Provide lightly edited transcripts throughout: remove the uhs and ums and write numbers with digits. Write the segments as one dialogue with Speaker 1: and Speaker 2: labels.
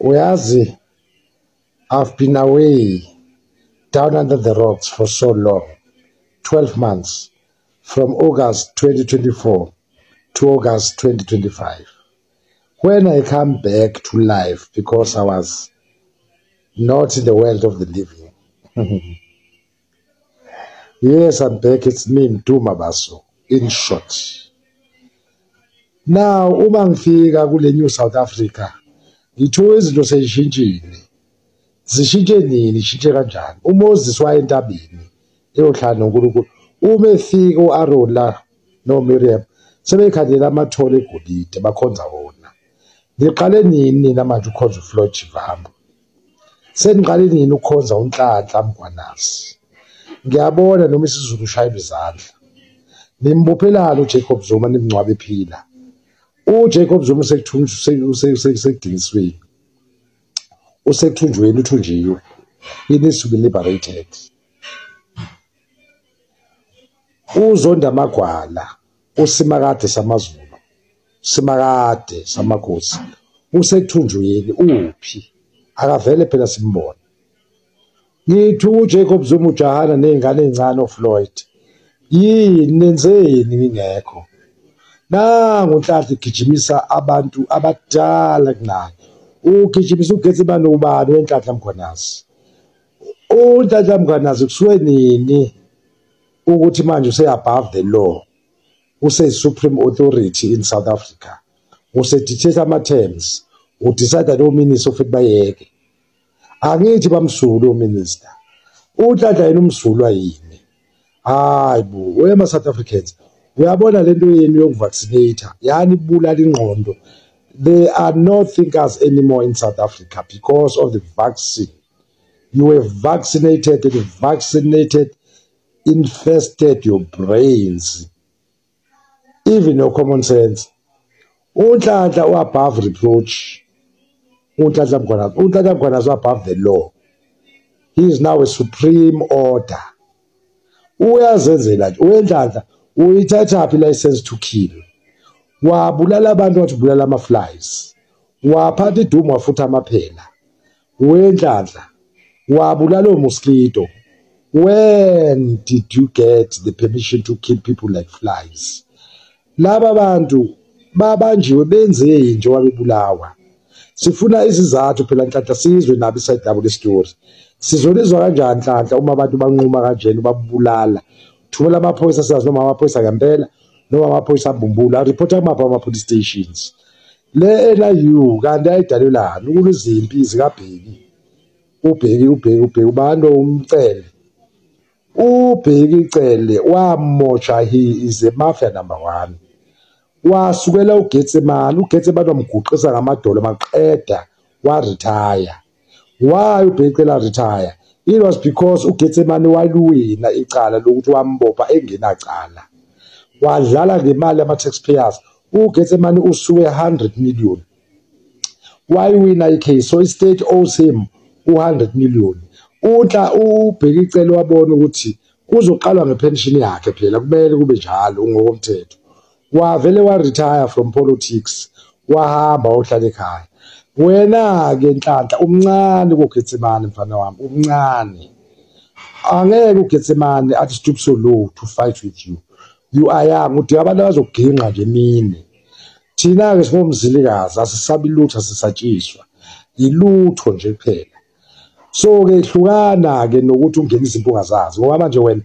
Speaker 1: Uyazi, I've been away down under the rocks for so long, 12 months, from August 2024 to August 2025. When I come back to life, because I was not in the world of the living. Yes, I'm back. It's me, Mdu Mabaso, in short. Now, uma ngifika kule New South Africa, ngithuka izinto seyishintshile. Zishintshe nini? Ishintshe kanjani? UMoses waya entabeni eyohlala noNkulunkulu. Uma efika u-Aaron la noMiriam sebekhandela amathole egolide bakhonza wona. Niqale nini nina manje ukhonza uFloyd Shivambu? Seniqale nini ukukhonza uNhlanhla Mkhwanazi? Ngiyabona noma isiZulu ushayelwa izandla. Nimbophelani uJacob Zuma nimngcwabe ephila? UJacob Zuma usekudingisweni, usekuthunjweni, uthunjiwe. He needs to be liberated. Uzonda amagwala, uSimakade samaZulu, Simakade samakhosi, usekuthunjweni, uphi? Akavele phela simbone. Ngithi uJacob Zuma ujahana ney'ngane ey'ncane oFloyd. Yini nenzeni ngingekho? Nangu uNhlanhla igijimisa abantu abadala kunaye. Ugijimisa uGetsemane ubani weNhlanhla Mkhwanazi? UNhlanhla Mkhwanazi kusuke nini ukuthi manje use above the law? Use supreme authority in South Africa. Use-dictate ama-terms, udecide lo minister futhi bayeke. Angithi bamsulwa ominister. UNhlanhla yena umsulwa yini? Hayi bo, wema South Africans. Uyabona lento yenu yokuvaccinate, yani ibulala ingqondo. There are no thinkers anymore in South Africa because of the vaccine. You were vaccinated and vaccinated infested your brains, even your common sense. UNhlanhla u-above reproach. UNhlanhla Mkhwanazi, uNhlanhla Mkhwanazi above the law. He is now a supreme order. Uyazenzela nje. UNhlanhla uyithathaphi license to kill? Wabulala abantu wathi ubulala ama-flies. Waphatha idumu wafutha amaphela. WeNhlanhla, wabulala omosquito. When did you get the permission to kill people like flies? Laba bantu babanjiwe benzeni nje wabebulawa? Sifuna izizathu phela Nhlanhla, sizwe nabo iside labo lestory. Sizolizwa kanjani Nhlanhla uma abantu banquma kanjena babulala? Thumela amaphoyisa siyazi noma amaphoyisa ngempela noma amaphoyisa ambumbulu aripota kumaphi ama-police stations. Le NIU kanti ayidalelani ukulwa izimpi zikaBheki? UBheki, uBheki, uBheki ubani umcele? UBheki Cele wamosha, he is a mafia number 1. Wasukela uGetsemane, uGetsemane wamguqisa ngamadolo maqeda waretire. Why uBheki Cele retire? It was because uGetsemane waluwina icala lokuthi wambopha engenacala. Wadlala ngemali yama-taxpayers. uGetsemane usuke 100 million. Wayiwina icase, so i-state owes him u-100 million. Unhla uBheki Cele wabona ukuthi kuzoqalwa ngepension yakhe phela, kumele kube njalo ngokomthetho. Wavele wa-retire from politics, wahamba wayohlala ekhaya. Wena-ke Nhlanhla umncane kuGetsemane mfana wami, umncane. Angeke uGetsemane athi stoop so low to fight with you. You are young, udinga abantu abazokuginqa nje emini. Thina-ke singomzilikazi, asisabi lutho, asisatshiswa yilutho nje kuphela. So-ke hlukana-ke nokuthi ungene izinto ungazazi, ngoba manje wena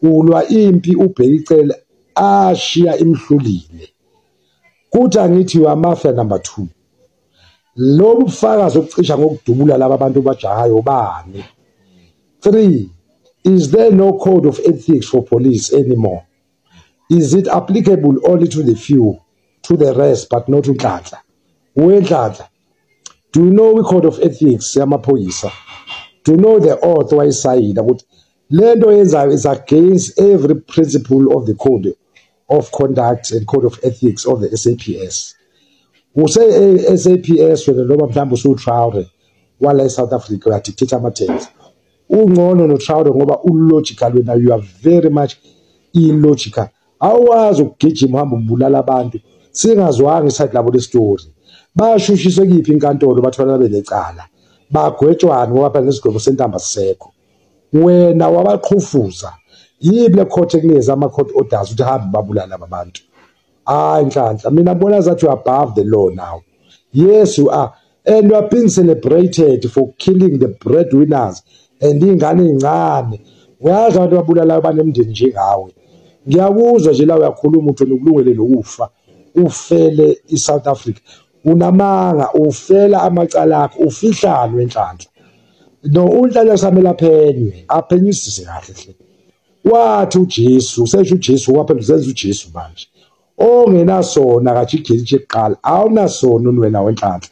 Speaker 1: ulwa impi uBheki Cele ashiya imhlulile. Kuthi angithi you are mafia number 2. Lobu bufakazi obucisha ngokudubula laba bantu bajahayo bani? 3, is there no code of ethics for police anymore? Is it applicable only to the few, to the rest, but not to Nhlanhla? WeNhlanhla, do you know i-code of ethics yamaphoyisa? Do you know the author wayisayina ukuthi le nto yenzayo is against every principle of the code of conduct and code of ethics of the SAPS? Use-SAPS wena noma mhlawumbe usuTraore wala e-South Africa uyadictate ama-terms. Ungcono noTraore ngoba ulogical wena, you are very much illogical. Awukwazi ukugijima uhambe ubulala abantu singazwanga iside labo lestory. Bashushiswe kuyiphi inkantolo bathola benecala? Bagwetshwani ngoba phela nesigwebo sentamba sisekho. Wena wabaqhufuza. Yibi le court ekunikeza ama-court orders ukuthi hambe babulala laba bantu? Hayi Nhlanhla, mina ngibona that you are above the law now. Yes, you are. And you are being celebrated for killing the breadwinners and iy'ngane ey'ncane. Uyazi abantu ababulalayo banemndeni njengawe. Ngiyakuzwa nje la uyakhuluma uthi ukulungele nokufa, ufele i-South Africa. Unamanga, ufela amacala akho, ufihlane weNhlanhla. No, uNhlanhla kusamele aphenywe, aphenyisise kahle hle. Wathi uJesu, usesho uJesu waphela uzenza uJesu manje. Ongenasona akajigeli nje kuqala, awunasona wena weNhlanhla.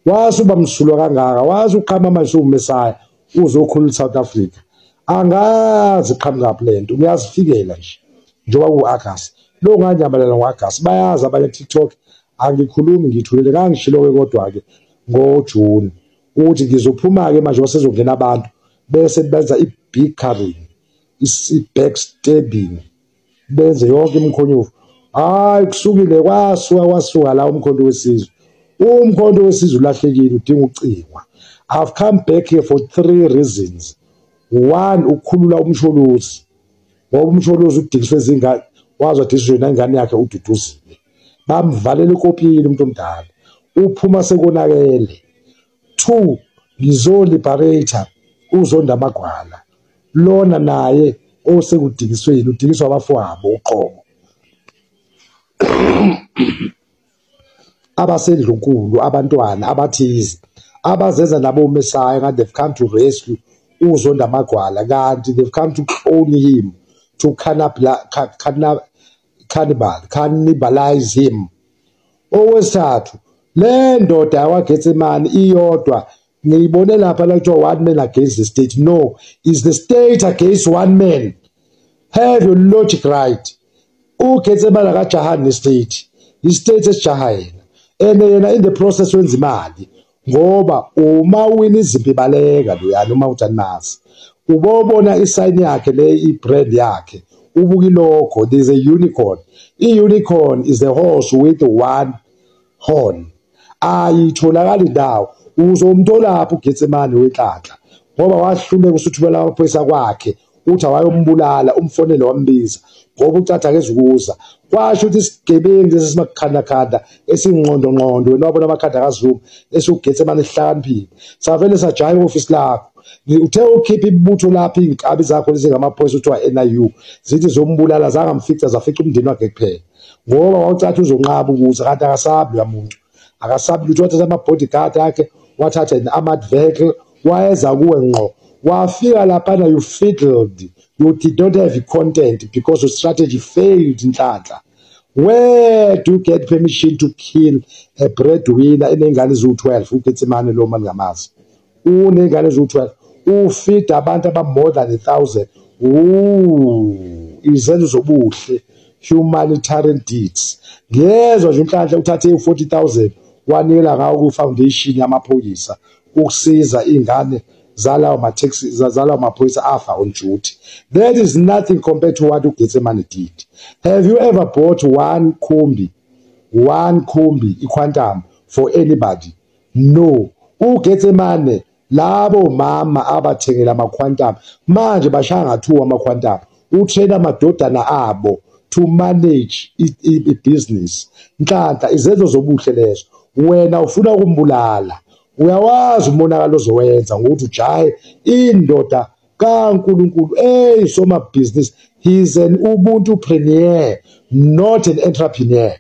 Speaker 1: Wasuba msulwa kangaka, wazi uqhama manje uwuMesaya uzokhulula South Africa. Angazi qhamuka lento, uyazifikela nje. Njengoba ku-August. Lo nganyamalala ngo-August, bayazi abanye TikTok angikhulumi ngithulele ngangishilo-ke kodwa-ke ngoJune ukuthi ngizophuma-ke manje wasezongena abantu bese benza i-bickering, i-backstabbing, benze yonke imikhonyovu. Hayi kusukile kwasuka kwasuka la uMkhonto weSizwe. UMkhonto weSizwe ulahlekile, udinga ukucingwa. I've come back here for 3 reasons. 1, ukukhulula uMsholozi. Ngoba uMsholozi udingiswe izingane, wazi wadingiswe nengane yakhe uDuduzile. Bamvalela ekopini umuntu omdala. Uphuma sekonakele. 2, ngizoliberate uZonda Magwala. Lona naye osekudingisweni, udingiswa abafowabo uqobo. Abasendlunkulu, abantwana abathize abazenza nabo uMesaya ngathi they've come to rescue uZonda Magwala, kanti they've come to clone him, to cannibalize him. Okwesithathu, le ndoda yakwaGetsemane iyodwa ngiyibone lapha la kuthiwa one man against the state. No, is the state against one man. Have your logic right. uGetsemane akajahani ne-state, i-state esijaha yena, and yena in the process wenza imali ngoba uma wina izimpi baleka loyana uma uthi anazi ubobona isign yakhe le, i-brand yakhe, ubuka ilogo, there's a unicorn. I-unicorn is a horse with one horn. Ayitholakali ndawo. Uzomtholaphi uGetsemane weNhlanhla? Ngoba wahluleka usuthumela amaphoyisa kwakhe uthi awayombulala, umfonele wambiza ngoba ucatha akezukuza. Kwasho ukuthi isigebengu lesi simakhandakhanda esingqondongqondo, wena wabona amakhanda kaZuma esiwuGetsemane esihlakaniphile, savele sajaha ihhovisi lakho. Uthe ukhipha ibutho lapho, iy'nkabi zakho lezi ngamaphoyisa kuthiwa NIU zithi zombulala, zangamfica, zafica umndeni wakhe kuphela ngoba wawucathi uzonqaba ukuza, kanti akasabi la muntu, akasabi lutho. Wathatha ama-bodyguard akhe, wathatha an-armored vehicle, wayeza kuwe ngqo. Wafika laphana, you fiddled, you did not have content because your strategy failed. Nhlanhla, where do you get permission to kill a breadwinner eney'ngane eziwu-12? uGetsemane lo mani ngamazi uney'ngane eziwu-12, ufida abantu aba-more than 1,000. Izenzo zobuhle, humanitarian deeds. Ngiyezwa nje uNhlanhla uthathe u-40,000 wanikela ngawo ku-foundation yamaphoyisa ukusiza iy'ngane zalawo ma-taxi, zalawo maphoyisa afa on duty. That is nothing compared to what uGetsemane did. Have you ever bought one kombi, one kombi iQuantum for anybody? No. uGetsemane labo mama abathengela ama-Quantum manje bashaya nga-2 ama-Quantum, utrain amadodana abo to manage i-business. Nhlanhla, izenzo zobuhle lezo. Wena ufuna ukumbulala, uyawazi umonakalo ozowenza ngokuthi ujahe indoda kaNkulunkulu eyisomabhizinisi. He is an ubuntupreneur, not an entrepreneur.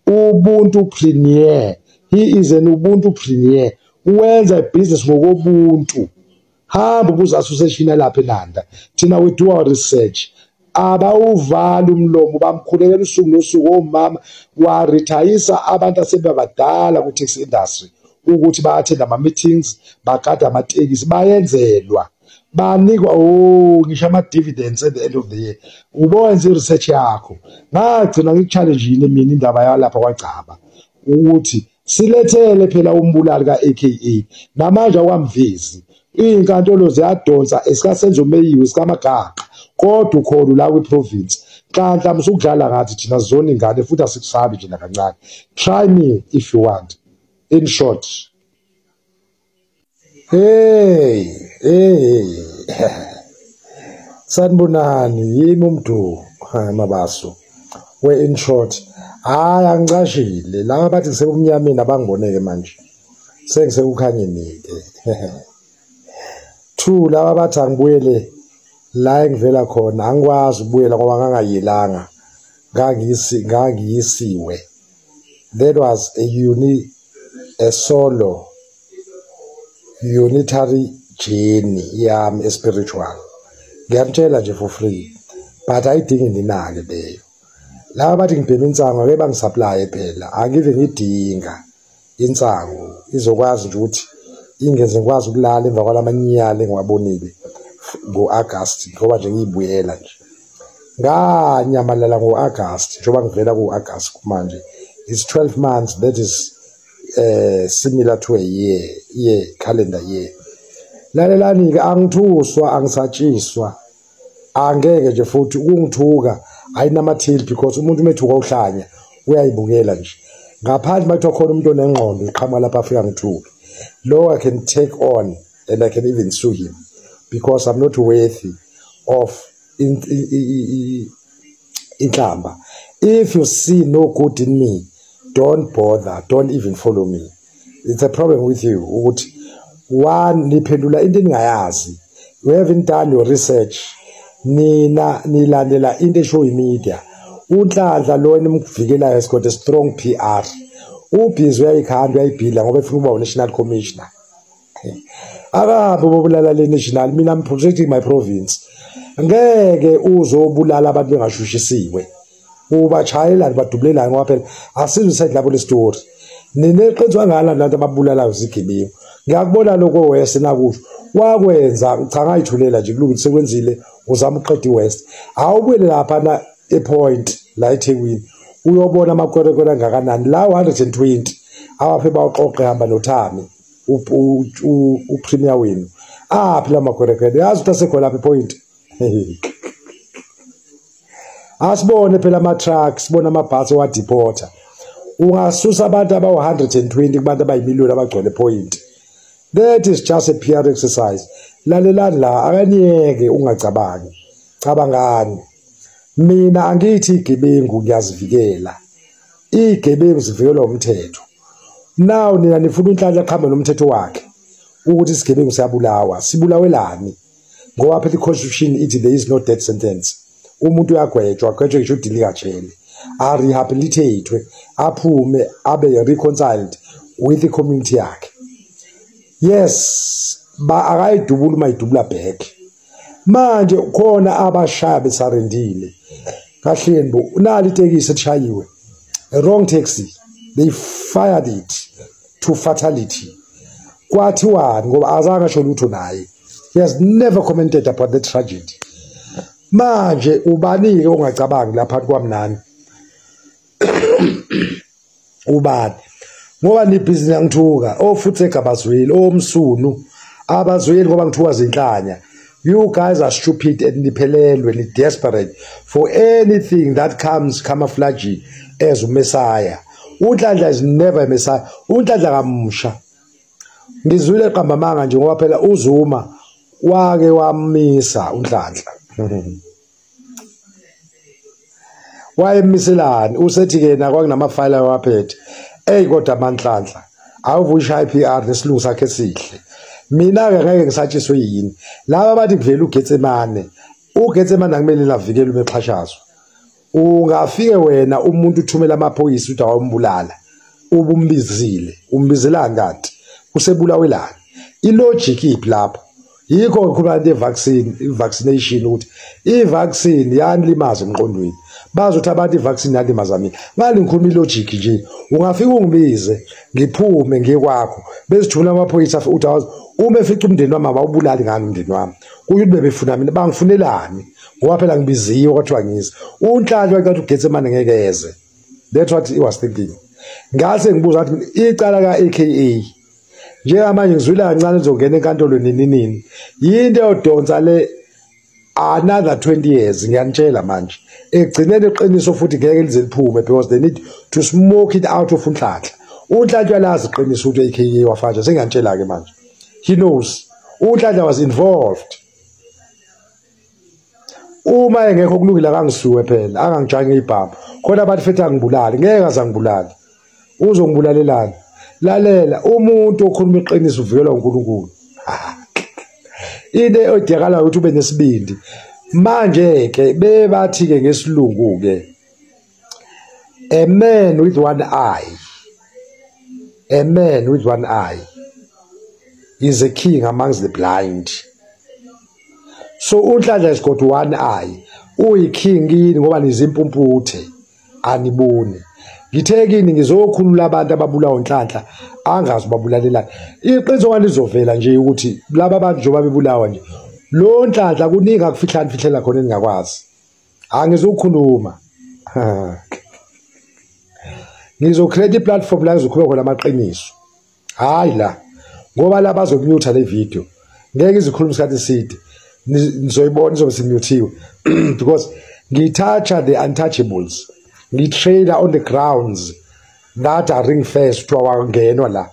Speaker 1: Ubuntupreneur, he is an ubuntupreneur. Wenza ibhizinisi ngokobuntu. Hamba ubuze association yalapha eNanda, thina we do our research. Abawuvali umlomo, bamkhulekela usuku nosuku. Omama warithayisa abantu asebabadala ku-taxi industry ukuthi ba-attend ama-meetings, bagada amatekisi, bayenzelwa, banikwa ngisho ama-dividends at the end of the year. Ubowenza i-research yakho. Ngagcina ngiku-challenge-ile mina indaba yalapha kwaGcaba ukuthi silethele phela umbulali ka-AKA, namanje akwamvezi. Iy'nkantolo ziyadonsa esikaSenzo Meyiwe, sikaMagaqa, kodwa ukhona la kwi-province. Nhlanhla, musukudlala ngathi, thina sizona ingane futhi asikusabi nje nakancane. Try me if you want. In short, hey hey, sanibonani, yimi uMdu Mabaso we. In short, hayi, angicashile. Laba bathi ngisebumnyameni abangiboneke manje, sengisekukhanyeni-ke. Two, laba bathi angibuyele la engivela khona, angikwazi ukubuyela ngoba ngangayelanga, ngangiyisiwe. That was a solo unitary journey yami spiritual, ngiyamtshela nje for free, but ayidingi ninake leyo. Laba bathi ngibhema insangu, ake bangi-supply phela, angive ngidinga insangu izokwazi nje ukuthi ingenze ngikwazi ukulala emva kwalamanyala engiwabonile ngo-August, ngoba nje ngiyibuyela nje nganyamalala ngo-August, njengoba ngivela ku-August manje it's 12 months. That is similar to a year, calendar year. Lalelani-ke, angithuswa, angisatshiswa, angeke nje futhi ukungithuka ayinamathili, because umuntu uma ethuka uhlanya uyayibukela nje ngaphandle. Uma kuthiwa khona umuntu onengqondo uqhamuka lapha afika ngithuke lo, I can take on and I can even sue him, because I'm not worthy of inhlamba. If you see no good in me, don't bother, don't even follow me. It's a problem with you ukuthi one, niphendula into eningayazi. You haven't done your research. Nina nilandela into eshow media. UNhlanhla lo enimvikelayo has got a strong PR. Ubhizi uyayikhanda, uyayibhila ngoba efuna ukuba u-national commissioner. Akahambe bobulala le national. Mina I'm protecting my province. Ngeke uzobulala abantu bengashushisisiwe, ubachayelani, badubulelani, ngoba phela asizwe iside labo le-story. Nina eqiniswa ngala nabantu ababulalayo zigebengu. Ngiyakubona lokho wese nakusho wakwenza. Cha, ngayithulela nje, kulungile, sekwenzile. Uzama ukuqeda i-West, awubuyele lapha na e-Point la eThekwini, uyobona amakwerekwere angakanani la 120 awaphe bawuxoxe. Hamba noThami, u-premier wenu. Aphi la makwerekwere? Yazi ukuthi asekhona lapha e-Point. Asibone phela ama-trucks, sibone amabhasi owa-deporta. Ungasusa abantu abawu-120 kubantu abayimiliyoni abagcwele Point. That is just a PR exercise. Lalelani la, akaniyeke ungacabangi, cabangani. Mina angithi igebengu ngiyazivikela, igebengu zivikelwa umthetho. Now nina nifuna uNhlanhla aqhambe nomthetho wakhe ukuthi isigebengu siyabulawa. Sibulawelani? Ngoba phela i-constitution ithi there is no death sentence. Umuntu uyagwetshwa, agwetshwe ngisho udilikajele, a-rehabilitate, aphume, abe reconciled with the community yakhe. Yes, ba akayidubula uma idubula back. Manje khona abashaya besarendile kahleni bo. Nali itekisi elishayiwe, a wrong taxi, they fired it to fatality. Kwathiwani? Ngoba azange asho lutho naye. He has never commented about the tragedy. Manje ubani-ke ongacabangi lapha kwami nani? Ubani? Ngoba nibhizi niyangithuka, ofuthi egabazweli, omsunu abazweli, ngoba ngithuka zinhlanya. You guys are stupid and niphelelwe, ni desperate for anything that comes camouflage as umessiah. UNhlanhla is never a messiah. UNhlanhla kamusha, ngizwile qamba amanga nje, ngoba phela uZuma wake wamisa uNhlanhla. Wayemiselani? Usethi yena kwakunamafayela waphethe. Ey, kodwa amanhlanhla awuvusha i-PR nesilungu sakhe esihle. Mina-ke ngeke ngisatshiswe yini laba bathi kuvela uGetsemane. UGetsemane akumele lavikele uma exhashazwa. Ungafike wena umuntu uthumela amaphoyisa ukuthi awumbulala, ubumbizile, umbizelani kanti usebulawelani? I-logic iphi lapho? Yikho ngikhuluma into ye-vaccine, i-vaccination, ukuthi i-vaccine yanilimaza emqondweni. Bazothi abantu i-vaccine yalimaza mina. Ngale ngikhuluma i-logic nje. Ungafika ungibize, ngiphume ngiye kwakho, bezithumela amaphoyisa uthi awazi uma efica umndeni wami, abawubulali ngani umndeni wami? Kusho ukuthi bebefuna mina. Bangifunelani? Ngoba phela ngibiziwe, kwathiwa ngize. UNhlanhla wathi uGetsemane ngeke eze. That's what he was thinking. Ngase ngibuza ngathi icala ka-AKA njengamanje ngizwile kancane izongena enkantolo nini nini, yinto eyodonsa le another 20 years. Ngiyanitshela manje, ekugcineni iqiniso futhi ngeke lize liphume, because they need to smoke it out of uNhlanhla. uNhlanhla lazi iqiniso ukuthi AKA wafanja sengiyantshela ke manje. He knows uNhlanhla was involved. Uma engekho kulungile akangisuwe phela, angangijayi ngibhamu. Khona abantu futhi angibulali, ngeke azangibulali. Uzongibulalelana. Lalela, umuntu okhuluma iqiniso uvikelwa uNkulunkulu. Into odingakalayo ukuthi ube nesibindi. Manje ke bebathi ke ngesilungu ke, a man with one eye, a man with one eye is a king amongst the blind. So uNhlanhla has got one eye. Uyi-king yini ngoba nizimpumputhe aniboni. Ngithe kini ngizokhulula abantu ababulawa uNhlanhla angazi babulalelani. Iqiniso lizovela nje ukuthi laba bantu njengoba bebulawa nje lo Nhlanhla kuningi akufihlani fihlela khona engingakwazi. Angizukhuluma. Ngizo-create i-platform la ngizokhuluma khona amaqiniso. Hayi la ngoba la bazomute le video. Ngeke izikhuluma isikhathi eside. Nizoyibona izobe simutiwe because ngitoucha the untouchables. Ngi-trader on the grounds that are ring fenced to awangenwa la.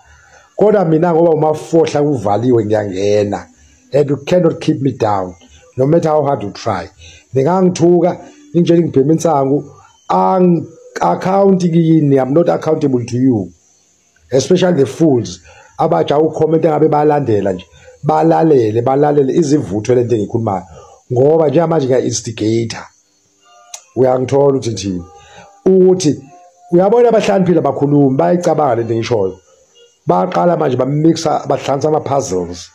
Speaker 1: Kodwa mina ngoba umafohla kuvaliwe ngiyangena, and you cannot keep me down no matter how hard you try. Ningangithuka ningitshela ngibhema insangu, account kini, I'm not accountable to you, especially the fools abaja ucomment ngabe balandela nje, balalele balalele izivutho lento engikhulumayo ngoba njengamanje ngiya instigator. Uyangithola ukuthi thini ukuthi uyabona abahlaniphile bakhuluma bayicabanga lento engishoyo, baqala manje bamixa bahlanza ama puzzles.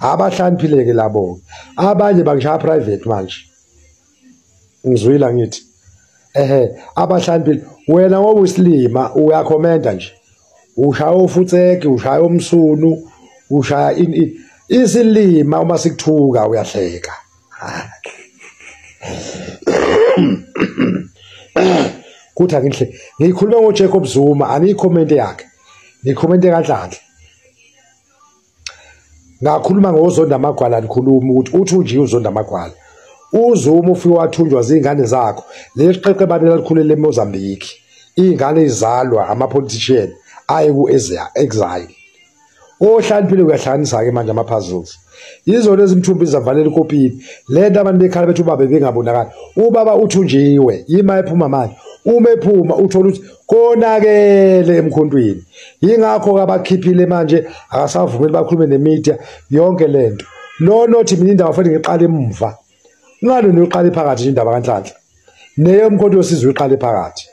Speaker 1: Abahlaniphile ke labo, abanye bangishaya private manje. Ngizwila ngithi ehe abahlaniphile. Wena ngoba usilima uyakhomenta nje, ushaya ufutseke, ushaya umsunu, ushaya in isilima uma sikuthuka uyahleka. Kuthi angihle ngikhuluma ngoJacob Zuma, aniyicomment yakhe, ngicommente kaNhlanhla. Ngakhuluma ngoZonda Amagwala, nikhuluma ukuthi uthi unje uZonda Amagwala. uZuma ufike wathunjwa zingane zakho. Leli qeqebane lalikhulele eMozambique. Ingane izalwa ama politician aye ku exile. Ohlaniphile uyahlanganisa ke manje ama puzzles. Yizo lezi mthumbi zavalela ikopini. Lento abantu bekhala bethi ubaba bengabonakala. Ubaba uthunjiwe, yima ephuma manje. Uma ephuma uthola ukuthi konakele emkhontweni. Yingakho abakhiphile manje akasavumeli bakhulume nemedia yonke lento. Lo nothi mina indaba fanele ngiqale emuva. Ngalo noqale phakathi indaba kaNhlanhla. Neyo umkhonto wesizwe uqale phakathi.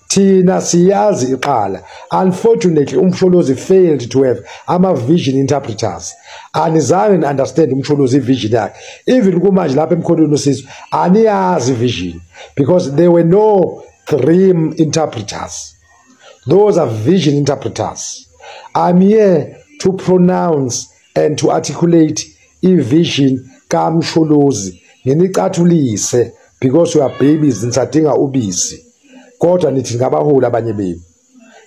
Speaker 1: Thina siyazi iqala. Unfortunately uMsholozi failed to have ama vision interpreters. Anizange understand uMsholozi vision yakhe. Even kumanje lapha emkhontweni wesizwe aniyazi vision because there were no dream interpreters. Those are vision interpreters. I'm here to pronounce and to articulate i vision kaMsholozi. Nginicathulise because you are babies nisadinga ubisi. Kodwa nithi ngabaholi abanye benu.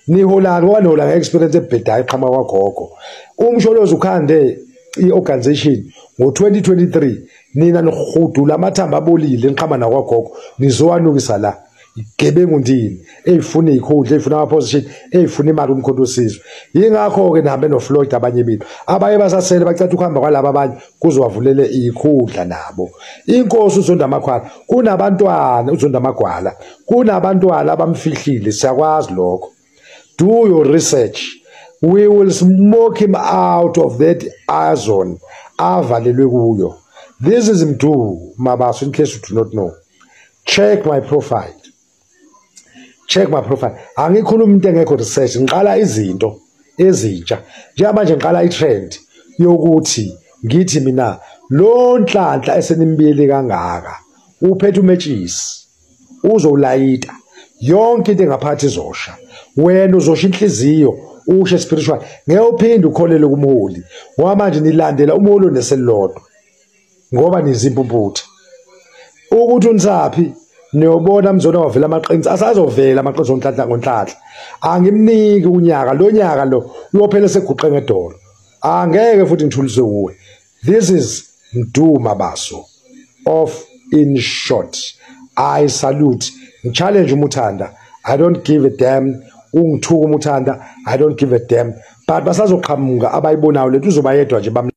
Speaker 1: Niholani ngoba nihola nge-experience ebhedayo iqhama kwagogo. UMsholozi ukhande i-organization ngo-2023, nina nihudula amathambo abolile niqhama nakwagogo nizowanukisa la. Igebengu ndini eyifuna izikhundla, eyifuna ama-position, eyifuna imali umkhonto wesizwe. Yingakho-ke nihambe noFloyd abanye benu. Abaye basasele bacatha ukuhamba kwalaba abanye kuzowavulele izikhundla nabo. Inkosi uZonda Amagwala, kunabantwana uZonda Amagwala, kunabantwana abamfihlile, siyakwazi lokho. Do your research. We will smoke him out of that ozone avalelwe kuyo. This is Mdu Mabaso, in case you do not know. Check my profile. Check my profile. Angikhuluma into engekho research, ngiqala izinto ezintsha. Njengamanje ngiqala i-trend yokuthi ngithi mina lo Nhlanhla esenimbili kangaka uphethe umetshisi uzolayita yonke into engaphathi izosha. Wena uzosha inhliziyo ushe spiritual, ngeke uphinde ukholele kumholi ngoba manje nilandela umholi oneselilodwa ngoba nizimpumputhe. Ukuthi unisaphi niyobona mzona wavela amaqiniso, asazovela amaqiniso onhlanhla ngonhlanhla. Angimniki unyaka, lo nyaka lo uyophela seguqe ngedolo. Angeke futhi ngithuliswe kuwe. This is Mdu Mabaso of In Short. I salute. Challenge umuthanda. I don't give a damn Ungithuka uma uthanda, I don't give a damn, but basazoqhamuka abayibonayo lento. Uzoba yedwa nje bam.